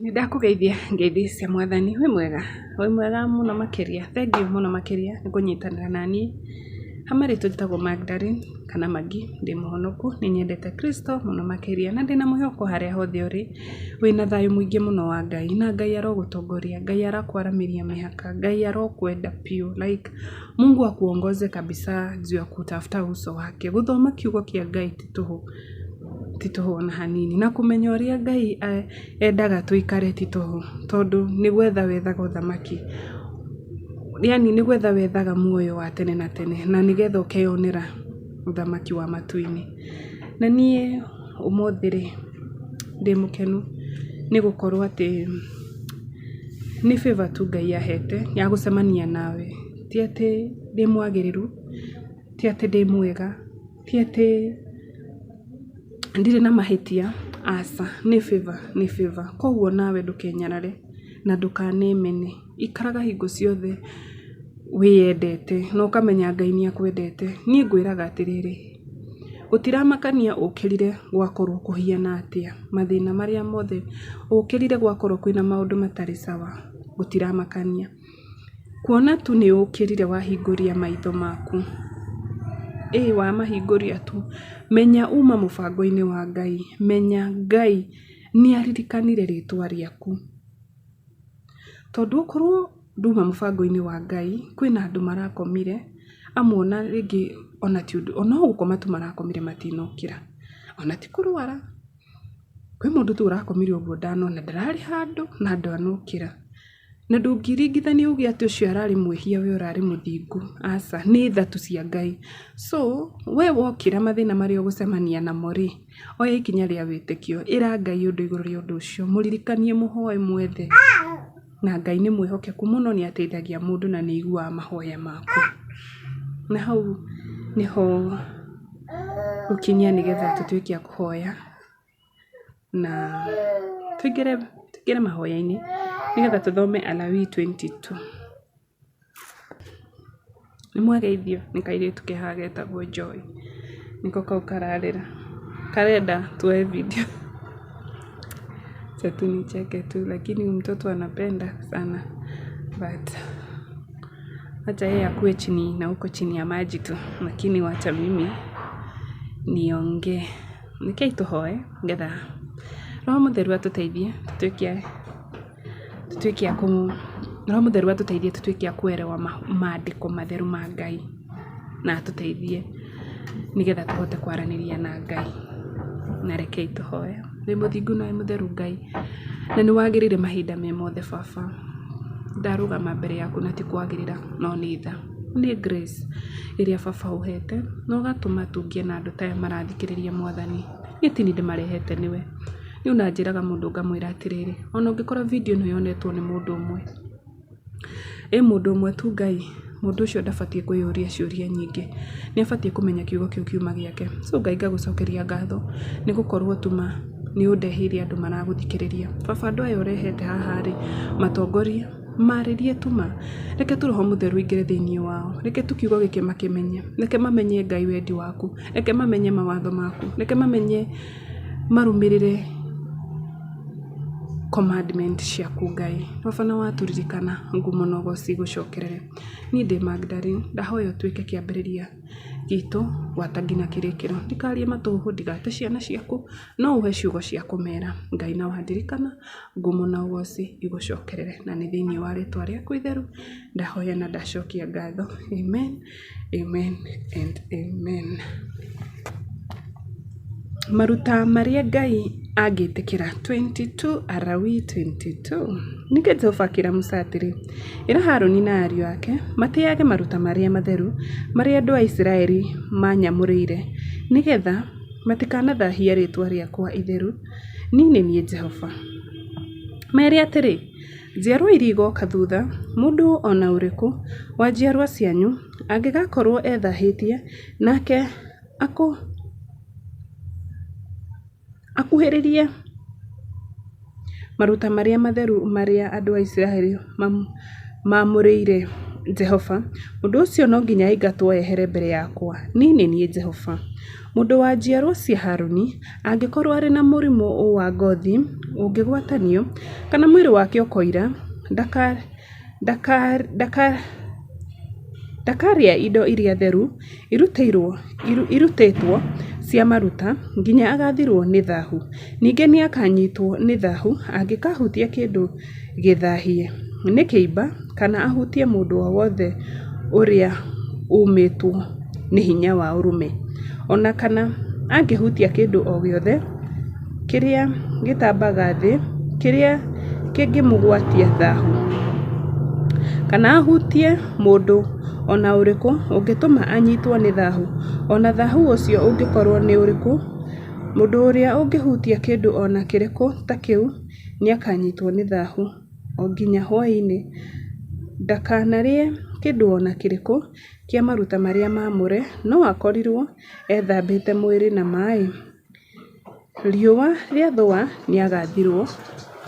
Nĩ ndakũgeithia ngeithi cia mwathani, wĩ mwega? Wĩ mwega mũno makĩria, thengiũ mũno makĩria nĩ kũnyitanĩra naniĩ. Ha marĩtwa njĩtagwo Magdalene kana Maggie, ndĩ mũhonoku, nĩ nyendete Kristo mũno makĩria na ndĩna mwĩhoko harĩa hothe ũrĩ, wĩna thayũ mũingĩ mũno wa Ngai, na Ngai arogũtongoria, Ngai arokwaramĩria mĩhaka, Ngai arokwenda biũ like Mungu akuongoze kabisa juu ya kutafuta uso wake. Gũthoma kiugo kĩa Ngai ti tũhũ. Ti tũhũ ona hanini. Na kũmenya ũrĩa Ngai endaga tũikare ti tũhũ, tondũ nĩ gwetha wethaga ũthamaki, yaani nĩ gwetha wethaga muoyo wa tene na tene, na nĩgetha ũkeyonera ũthamaki wa matu-inĩ. Na niĩ ũmũthĩ rĩ, ndĩ mũkenu nĩ gũkorwo atĩ nĩ favour tu Ngai ahete ya gũcemania nawe. Ti atĩ ndĩ mwagĩrĩru, ti atĩ ndĩ mwega, ti atĩ ndirĩ na mahĩtia, aca, nĩ favour, nĩ favour. Koguo nawe ndũkenyarare na ndũkanemene, ikaraga hingo ciothe wĩyendete na ũkamenya Ngai nĩ akwendete. Niĩ ngwĩraga atĩrĩrĩ, gũtiramakania ũkĩrire gwakorwo kũhiana atĩa, mathĩna marĩa mothe, ũkĩrire gwakorwo kwĩna maũndũ matarĩ sawa, gũtiramakania. Kuona tu nĩ ũkĩrire wahingũria maitho maku, ĩ wamahingũria tu, menya uma mũbango-inĩ wa Ngai, menya Ngai nĩ aririkanire rĩtwa rĩaku. Tondũ okorwo nduma mũbango-inĩ wa Ngai, kwĩna andũ marakomire, amwe ona rĩngĩ ona ti ũndũ, no gũkoma tu marakomire matinokĩra, ona ti kũrwara. Kwĩ mũndũ tu ũrakomire ũguo ndanona, ndararĩ handũ na ndanokĩra. Na ndũngĩringithania uge atĩ ũcio ararĩ mwĩhia we ũrarĩ mũthingu, aca, nĩ tha tu cia Ngai. So, we wokĩra mathĩna marĩa ũgũcemania namo rĩ, oya ikinya rĩa wĩtĩkio, ĩra Ngai ũndũ igũrũ rĩa ũndũ ũcio, mũririkanie mũhoe mwethe, na Ngai nĩ mwĩhokeku mũno nĩ ateithagia mũndũ na nĩ aiguaga mahoya maku. Na hau nĩho ngũkinyia nĩgetha tũtuĩke a kũhoya. Na tũingĩre tũingĩre mahoya-inĩ nĩgetha tũthome Alawii 22. Nĩ mwageithio nĩ kairĩtu ke haha getagwo Joy, nĩko kau kararĩra, karenda tuoe video acha tu nicheke tu lakini huyu mtoto anapenda sana but wacha yeye akuwe chini na huko chini ya maji tu lakini wacha mimi niongee. Rekei tũhoe nĩgetha Roho Mũtheru atũteithie tũtuĩke tũtuĩke a kũ Roho Mũtheru atũteithie tũtuĩke a kũerewa mandĩko matheru ma Ngai na atũteithie nĩgetha tũhote kwaranĩria na Ngai. Na rekei tũhoe. Wĩ mũthingu na wĩ mũtheru Ngai, na nĩ wagĩrĩire mahinda me mothe baba. Ndarũgama mbere yaku na ti kwagĩrĩra no nĩ tha. Nĩ grace ĩrĩa baba ũhete na ũgatũma tũngĩe na andũ ta aya marathikĩrĩria mwathani. Niĩ ti niĩ ndĩmarehete nĩwe. Niĩ ona njĩraga mũndũ ngamwĩra atĩrĩrĩ, ona ũngĩkora video ĩno yonetwo nĩ mũndũ ũmwe, ĩ mũndũ ũmwe tu Ngai, mũndũ ũcio ndabatiĩ kwĩyũria ciũria nyingĩ. Nĩ abatiĩ kũmenya kiugo kĩu kiuma gĩake. So Ngai ngagũcokeria ngatho nĩ gũkorwo tu ma nĩ ũndeheire andũ maragũthikĩrĩria. Baba andũ aya ũrehete haha rĩ, matongorie. Maarĩrie tu ma. Reke tu Roho Mũtheru aingĩre thĩinĩ wao. Reke tu kiugo gĩkĩ makĩmenye. Reke mamenye Ngai wendi waku. Reke mamenye mawatho maku. Reke mamenye marũmĩrĩre commandment ciaku Ngai. Baba na watũririkana ngumo na ũgoci igũcokerere. Niĩ ndĩ Magdalene, ndahoya ũtuĩke kĩambĩrĩria gitũ gwata nginya kĩrĩkĩro. Ndikarie matũhũhũ ndigate ciana ciaku, no ũhe ciugo cia kũmera. Ngai na wandirikana. Ngumo na ũgoci igũcokerere na nĩ thĩinĩ wa rĩtwa rĩaku itheru ndahoya na ndacokia ngatho. Amen, amen and amen. Maruta marĩa Ngai angĩtĩkĩra 22 Alawii 22. Ningĩ Jehova akĩra Musa atĩrĩ, Ĩra Harũni na ariũ ake matĩage maruta marĩa matheru marĩa andũ a Isiraeli manyamũrĩire, nĩgeetha matikanathahie rĩĩtwa rĩakwa itheru. Niĩ nĩ niĩ Jehova. Meere atĩrĩ, 'Njiarũa iria igooka thutha, mũndũ o na ũrĩkũ wa njiarũa cianyu angĩgakorũo ethahĩtie nake akuhĩrĩrie maruta marĩa matheru marĩa andũ a Isiraeli maamũrĩire Jehova, mũndũ ũcio no nginya aingatwo ehere mbere yakwa. Niĩ nĩ niĩ Jehova. Mũndũ wa njiarũa cia Haruni angĩkorũo arĩ na mũrimũ wa ngothi ũngĩgwatanio, kana mwĩrĩ wake ũkoira, ndakarĩe indo iria theru irutĩtwo cia maruta, nginya agaathirwo nĩ thaahu. Ningĩ nĩ akanyiitwo nĩ thaahu angĩkahutia kĩndũ gĩthaahie nĩ kĩimba kana ahutie mũndũ o wothe ũrĩa ũũmĩtwo nĩ hinya wa ũrũme, o na kana angĩhutia kĩndũ o gĩothe kĩrĩa gĩtambaga thĩ kĩrĩa kĩngĩmũgwatia thaahu, kana ahutie mũndũ o na ũrĩkũ ũngĩtũma anyiitwo nĩ thaahu, o na thaahu ũcio ũngĩkorũo nĩ ũrĩkũ. Mũndũ ũrĩa ũngĩhutia kĩndũ o na kĩrĩkũ ta kĩu nĩakanyiitwo nĩ thaahu o nginya hwaĩ-inĩ. Ndakanarĩe kĩndũ o na kĩrĩkũ kĩa maruta marĩa maamũre, no akorirwo ethambĩte mwĩrĩ na maaĩ. Riũa rĩathũa nĩagathirwo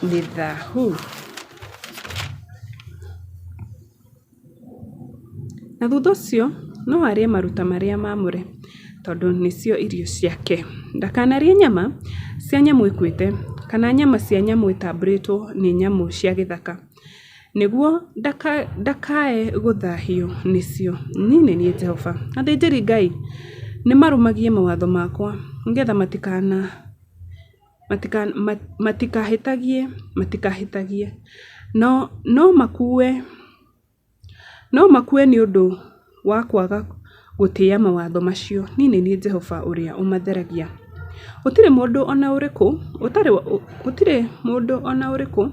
nĩ thaahu. Na thutha ũcio no arĩe maruta marĩa maamũre, tondũ nĩcio irio ciake. Ndakanarĩe nyama cia nyamũ ĩkuĩte, kana nyama cia nyamũ ĩtamburĩtwo nĩ nyamũ cia gĩthaka, nĩguo ndakae gũthaahio nĩcio. Niĩ nĩ niĩ Jehova. Athĩnjĩri-Ngai nĩmarũmagie mawatho makwa nĩgeetha matikahĩtagie, matikahĩtagie, no makue nĩ ũndũ wa kwaga gũtĩĩa mawatho macio. Niĩ nĩ niĩ Jehova ũrĩa ũmatheragia. Gũtirĩ mũndũ o na ũrĩkũ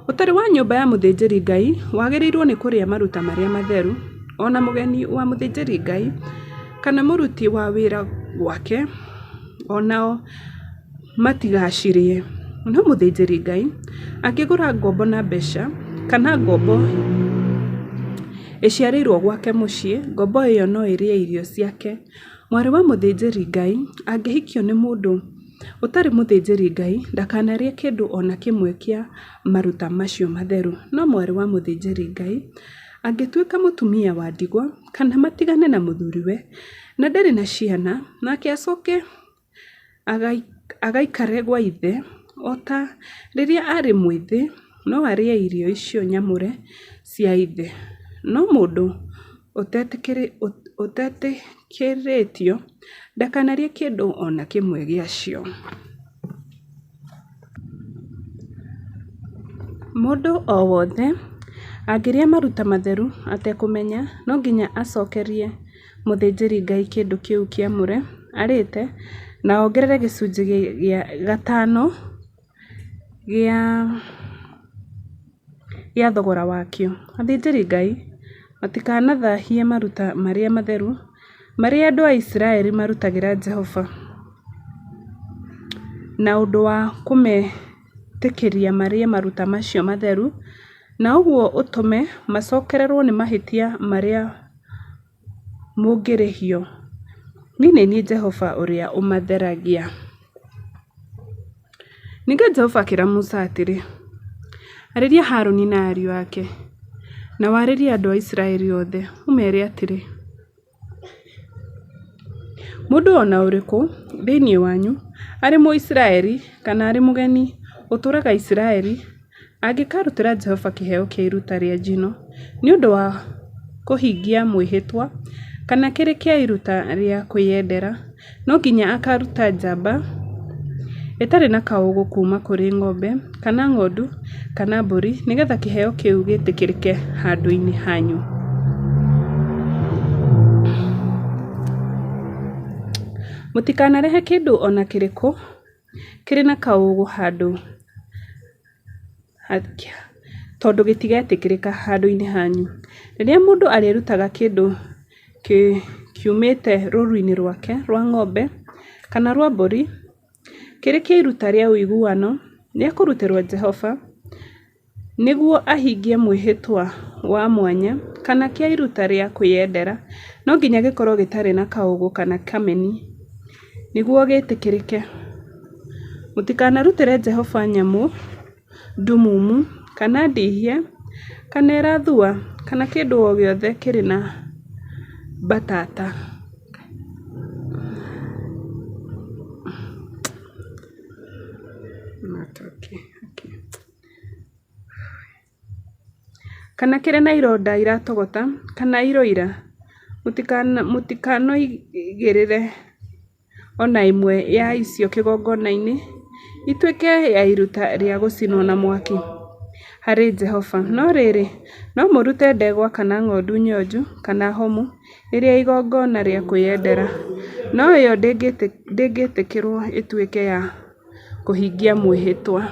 ũtarĩ wa nyũmba ya mũthĩnjĩri-Ngai wagĩrĩirwo nĩ kũrĩa maruta marĩa matheru, o na mũgeni wa mũthĩnjĩri-Ngai kana mũruti wa wĩra gwake, o nao matigacirĩe. No mũthĩnjĩri-Ngai angĩgũra ngombo na mbeeca, kana ngombo ĩciarĩirwo gwake mũciĩ, ngombo ĩyo no ĩrĩe irio ciake. Mwarĩ wa mũthĩnjĩri-Ngai angĩhikio nĩ mũndũ ũtarĩ mũthĩnjĩri-Ngai, ndakanarĩe kĩndũ o na kĩmwe kĩa maruta macio matheru. No mwarĩ wa mũthĩnjĩri-Ngai angĩtuĩka mũtumia wa ndigwa, kana matigane na mũthuuriwe na ndarĩ na ciana, nake acooke agaikare gwa ithe o ta rĩrĩa aarĩ mwĩthĩ, no arĩe irio icio nyamũre cia ithe. No mũndũ ũtetĩkĩrĩtio ndakanarĩe kĩndũ o na kĩmwe gĩacio. Mũndũ o wothe angĩrĩa maruta matheru atekũmenya, no nginya acookerie mũthĩnjĩri-Ngai kĩndũ kĩu kĩamũre arĩĩte, na ongerere gĩcunjĩ gĩa gatano gĩa thogora wakĩo. Athĩnjĩri-Ngai matikanathaahie maruta marĩa matheru marĩa andũ a Isiraeli marutagĩra Jehova, na ũndũ wa kũmetĩkĩria marĩe maruta macio matheru, na ũguo ũtũme macookererwo nĩ mahĩtia marĩa mũngĩrĩhio. Niĩ nĩ niĩ Jehova ũrĩa ũmatheragia. Ningĩ Jehova akĩra Musa atĩrĩ, Arĩria Harũni na ariũ ake, na warĩrie andũ a Isiraeli othe, ũmeere atĩrĩ, Mũndũ o na ũrĩkũ thĩinĩ wanyu, arĩ Mũisiraeli kana arĩ mũgeni ũtũũraga Isiraeli, angĩkaarutĩra Jehova kĩheo kĩa iruta rĩa njino nĩ ũndũ wa kũhingia mwĩhĩtwa, kana kĩrĩ kĩa iruta rĩa kwĩyendera, no nginya akaaruta njamba ĩtarĩ na kaũũgũ kuuma kũrĩ ng'ombe, kana ng'ondu, kana mbũri, nĩgeetha kĩheo kĩu gĩtĩkĩrĩke handũ-inĩ hanyu. Mũtikanarehe kĩndũ o na kĩrĩkũ kĩrĩ na kaũũgũ handũ tondũ gĩtigetĩkĩrĩka handũ-inĩ hanyu. Rĩrĩa mũndũ arĩrutaga kĩndũ kiumĩte rũũru-inĩ rwake rwa ng'ombe kana rwa mbũri kĩrĩ kĩa iruta rĩa ũiguano rĩa kũrutĩrwo Jehova nĩguo ahingie mwĩhĩtwa wa mwanya, kana kĩa iruta rĩa kwĩyendera, no nginya gĩkorũo gĩtarĩ na kaũũgũ kana kameni nĩguo gĩtĩkĩrĩke. Mũtikanarutĩre Jehova nyamũ ndumumu, kana ndihie, kana ĩrathua, kana kĩndũ o gĩothe kĩrĩ na mbatata. kana kĩrĩ na ironda iratogota, kana iroira, mũtikanoigĩrĩre o na ĩmwe ya icio kĩgongona-inĩ ĩtuĩke ya iruta rĩa gũcinwo na mwaki harĩ Jehova, no rĩrĩ, no mũrute ndegwa kana ng'ondu nyonju kana homu ĩrĩ ya igongona rĩa kwĩyendera, no ĩyo ndĩngĩtĩkĩrũo ĩtuĩke ya kũhingia mwĩhĩtwa.